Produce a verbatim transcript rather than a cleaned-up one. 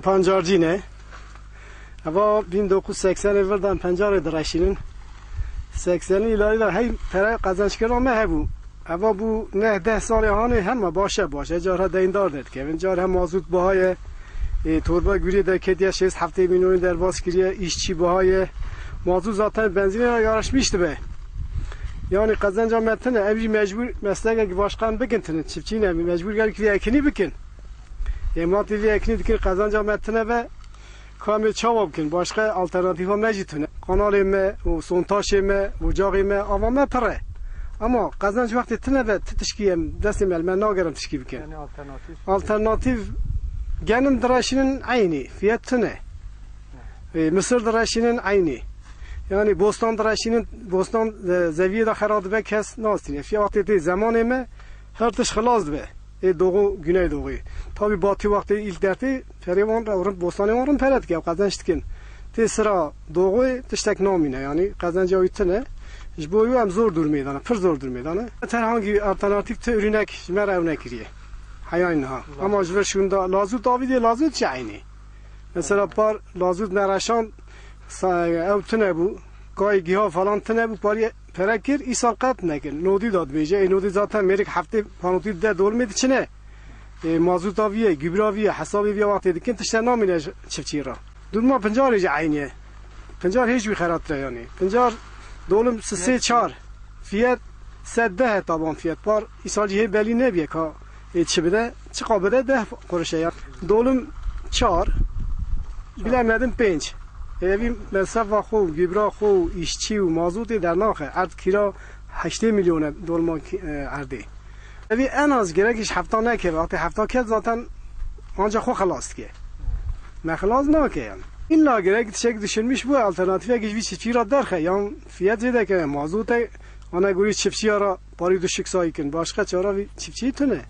Pancarcî ne. Eva bin dokuz seksenê virdan pencarê direşînin. Seksenî îlarî de hey pere qezençkirina me hebû. Eva bû neh deh salê hanê hema baş e, baş e. Car he deyndar derdikevin. Car he mazût buha ye. E, torba guriyê de ketiye şêst heftê milyonî derbas kiriye. Îşçî buha ye. Mazût zaten benzînê re yarışmîş dibe. Yani qezenca me tine, ev jî mecbûr meslekek başqan bikin tine. Çiftçî ne, mecbûr gelkî vê ekinî bikin. Ê ma tê vê ekinî dikin, qezenca me tine be, ka em ê çawa bikin? Başqa alternatîfa me jî tune. Kanalê me û sontaşê me, ocaxê me, ava me pir e. Ama qezenc wextê tine be, ti tişkî em destê me li me nagerin tişkî bikin. Yani alternatîf. Alternatîf genim direşînin eynî, fiyet tune. Ê, misir direşînin eynî. Yani bostan direşînin, bostan, e, zeviyê de xera dibe kes nastîne. Fiyet wextê tê zemanê me her tişt xilas dibe. Ê doğu, güneydoğu. Tabi batı wextê ilk dertê perê wan re rind, bostanê wan rind pere dike, qezenç dikin. Tê sira doğu tiştek namîne, yani qezenca wî tine. Ji bo wî em zor dûr meydana, pir zor dûr meydana. Her hangî alternatîf ti ürünek ji me re ew nekiriye. Heyayî niha. Ama ji vir şûnda lazût avî dê lazût çi eynî. Mesela par lazût me reşand, sa-, ew tine bû. Kayê giha falan tine bû, parî pere kir, îsal qet nekir. Nodî da dibêje, ê nodî zaten mêrik heftê panotî dide dolmê diçine. Ê, mazûta vî ye, gübra vî ye, hesabê vî ye wextê dikin, tişte namîne ji çiftçî re. Durma pincarê jî eynî ye. Pincar hêj wî xeratir e yani. Pincar dolim sisê çar. Fiyet sed deh e taban fiyet. Par îsal jî hê belî nebiye ka ê çi bide, çiqa bide deh quruş e ya. Dolim çar, bilemedin pênc. Ê, evî mesrefa xwe û gübra xwe û îşçî û mazotê dernaxe. Erd kîra heştê milyon e dolma kî-, e, erdê. Evî en az gerek ji hefta nekeve. Wextê hefta ket zaten anca xwe xelas dike. Me xelas nake yani. İlla gerek tiştek düşünmüş bu alternatîfek ji vî çiftçî re derxe. Yan fiyet zêde ke mazotê ana gorî çiftçiya re parî düşük saykin. Başka çare vî çiftçî tune.